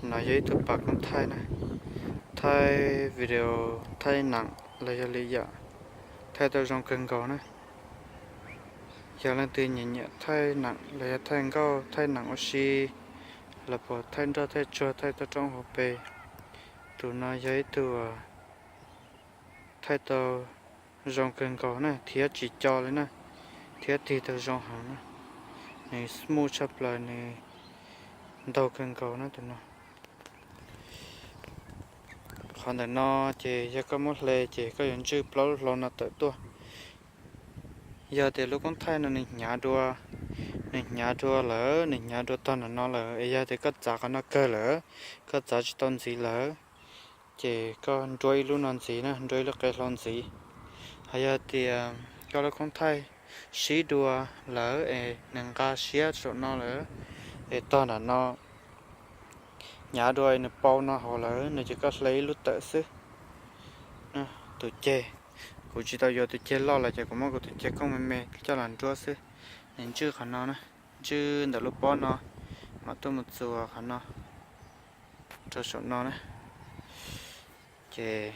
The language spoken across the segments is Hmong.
No yog ib tug pas koob thaij na, thaij video, thaij neem los yog li yam, thaij tau zoo kawg nkaus na. Yog leej twg nyiam nyiam thaij neem los yog thaij nkauj thaij neem ua si, los puas thaij nroj thaij tsuag thaij toj roob hauv pes, tus no yog ib tug thaij tau zoo kawg nkaus na thiab tsis co li na, thiab tig tau zoo heev na. Nws smooth tshaj plaws, nws ntaug kawg nkaus na tus no. Qhov ntawm no ces yog koj muab hle ces koj yuav ntswj plaub lub hlau no tawm tuaj. Yog tias lub koob thaij no nws hnyav dua, nws hnyav dua lawm, nws hnyav dua tog ntawm no lawm es yog tias koj txav qhov no kawg lawm, koj txav tsis tau ntxiv lawm, ces koj nruab ib lub no ntxiv na, nruab ib lub qe hlau ntxiv. Ho yog tias koj lub koob thaij sib dua lawm es nws nqa siab saum no lawm, es tog nram no hnyav dua es nws pau no hauv lawm no ces koj hle ib lub tawm xwb. Tus ceg, kuv tsis tau yuav tus ceg loj lawm ces kuv muab kuv tus ceg koob me me coj los nruab xwb. Nws ntswj qhov no na, ntswj ntawm lub pob no, mam tuaj mus txuas qhov no rau saum no na. Ces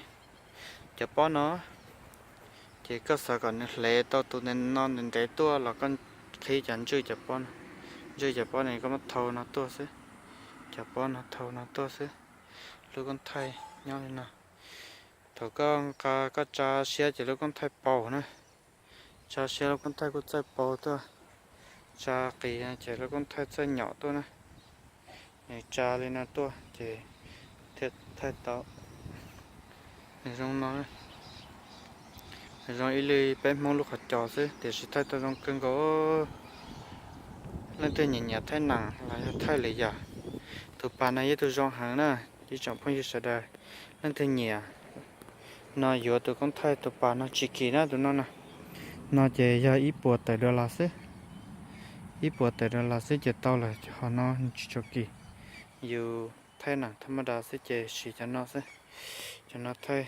cov pob no, ces koj xav kom nws hle tau tus no ntev ntev tuaj los koj qhib cov ntswj cov pob no. Ntswj cov pob no koj muab thau no tuaj xwb, cov pob no thau no tuaj xwb. Lub koob thaij nyob li no. Thaum koj nqa koj tsa siab ces lub koob thaij pau na, tsa siab lub koob thaij kuj txawj pau tuaj. Tsa qis ces lub koob thaij txawj nyom tuaj na. Nws tsa li no tuaj ces thiaj thaij tau. Nws zoo no, nws zoo ib li peb Hmoob lub qhov cos xwb tiam sis thaij tau zoo kawg nkaus. Leej twg nyiam nyiam thaij neem los yog thaij lwm yam, tus pas no yog tus zoo heev na ib tsoom phooj ywg sawv daws. Leej twg nyiam no yuav tus koob thaij tus pas no tsis kim na tus no na. No ces yog ib puas tawm dollar xwb, ib puas tawm dollar xwb ces tau lawm, ho no tsis tshua kim. Yus thaij neem thaj maj das xwb ces siv cov no xwb. Cov no thaij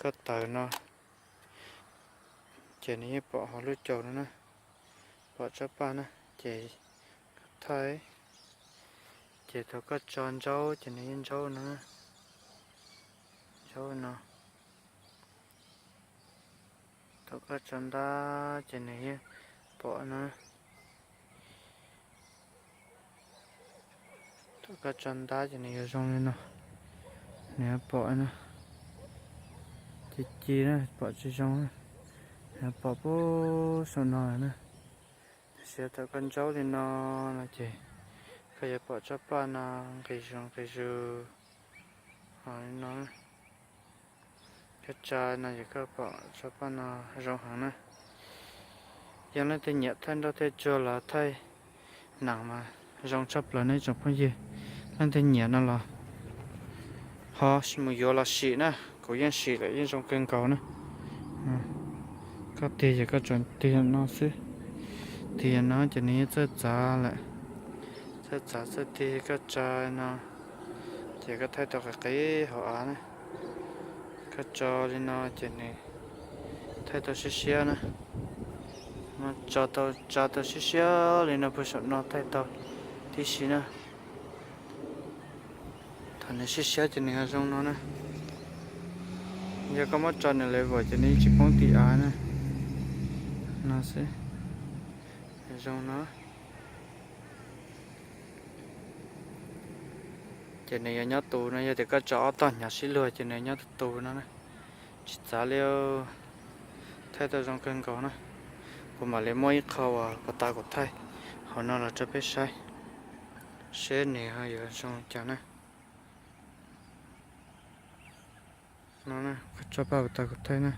koj taws no ces nws yeej pom hauv lub caus no na, pom tsob paj na, ces koj thaij, ces thaum koj tso ntsaub ces nws yeej ntsaub no, ntsaub no. Thaum koj tso ntab ces nws yeej pom no. Thaum koj tso ntab ces nws yuav zoo li no, nws yuav pom no, ci ci na, pom tsis zoo, nws yuav pom puag saum no lawm na. Tiam sis thaum koj ntsaub li no no ces koj yuav pom tsob paj no nqis zus nqis zus. Ho li no, koj tsa no ces koj pom tsob paj no zoo heev na. Yog leej twg nyiam thaij nroj thaij tsuag los thaij neem mas zoo tshaj plaws nej tsoom phooj ywg. Leej twg nyiam no los ho mus yuav los sim na, kuv yeej sim lawm yeej zoo kawg nkaus na. Koj tig ces koj tsuas tig no xwb, tig no ces nws yeej txawj txav lawm. Txawj txav txawj tig, koj tsa no ces koj thaij tau qis qis hauv av na. Koj tso li no ces nws thaij tau siab siab na. Tso tau, tsa tau siab siab li no puag saum no thaij tau tib si na. Thaum nws siab siab ces nws ho zoo no na. Yog koj muab tso nws level ces nws yeej tsis poob tim av na. No xwb, zoo no. Ces nws yuav nyob tus no, yog tias koj tso ob tog hnyav sib luag ces nws nyob tus tus no na. Tsis txav li, thaij tau zoo kawg nkaus na. Kuv mam li muab ib qho uas puas tas kuv thaij hauv no los rau peb saib, seb nws ho yuav zoo cas na. No, tsob paj puas tas kuv thaij na.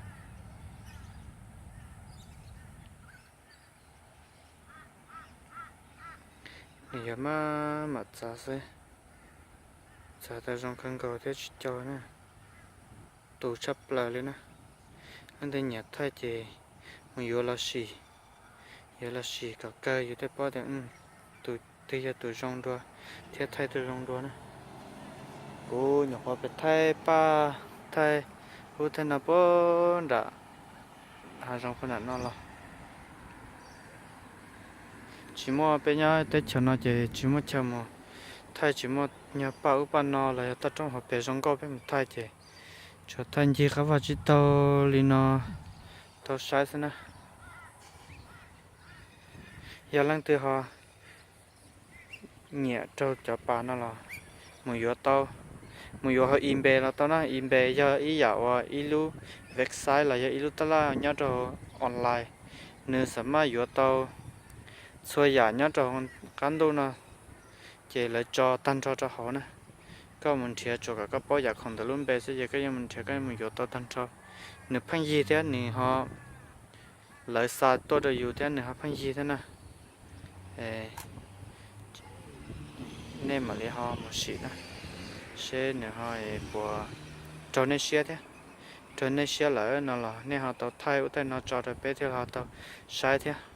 Nws yog maj mam txav xwb, txav tau zoo kawg nkaus thiab tsis co na, tus tshaj plaws li na. Leej twg nyiam thaij ces mus yuav los sim, yuav los sim kom kawg yus thiaj paub tias tus twg yog tus zoo dua thiab thaij tus zoo dua na. Kuv nyuam qhuav pem thaij paj, thaij ub thaij no puag nram hav zoov puag nram no los. Tsis muaj, peb nyob teb chaws no ces tsis muaj chaw mus Thaij tsis muaj nyog paj ub paj no los yog toj roob hauv pes zoo nkauj peb mus thaij ces tsuas thaij ncig qab vaj tsib taug li no tau saib xwb na. Yog leej twg ho nyiam raug cov pas no los mus yuav tau, mus yuav hauv eBay los tau na. eBay yog ib yam uas ib lub website los yog ib lub tab laj nyob rau online, nws xam maj yuav tau txhua yam nyob rau qab ntuj no ces lawv tso tag nrho rau hauv na. Koj mus nrhiav tsuas kom koj paub yam khoom ntawm lub npe xwb ces koj yeej mus nrhiav koj yeej mus yuav tau tag nrho. Nws pheej yig thiab nws ho, lawv xa tuaj rau yus thiab nws ho pheej yig thiab na. Nej mam li ho mus sim na, seb nws ho puas raug nej siab thiab. Raug nej siab lawm no los nej ho tau thaij ub thaij no tso rau peb thiab ho tau saib thiab.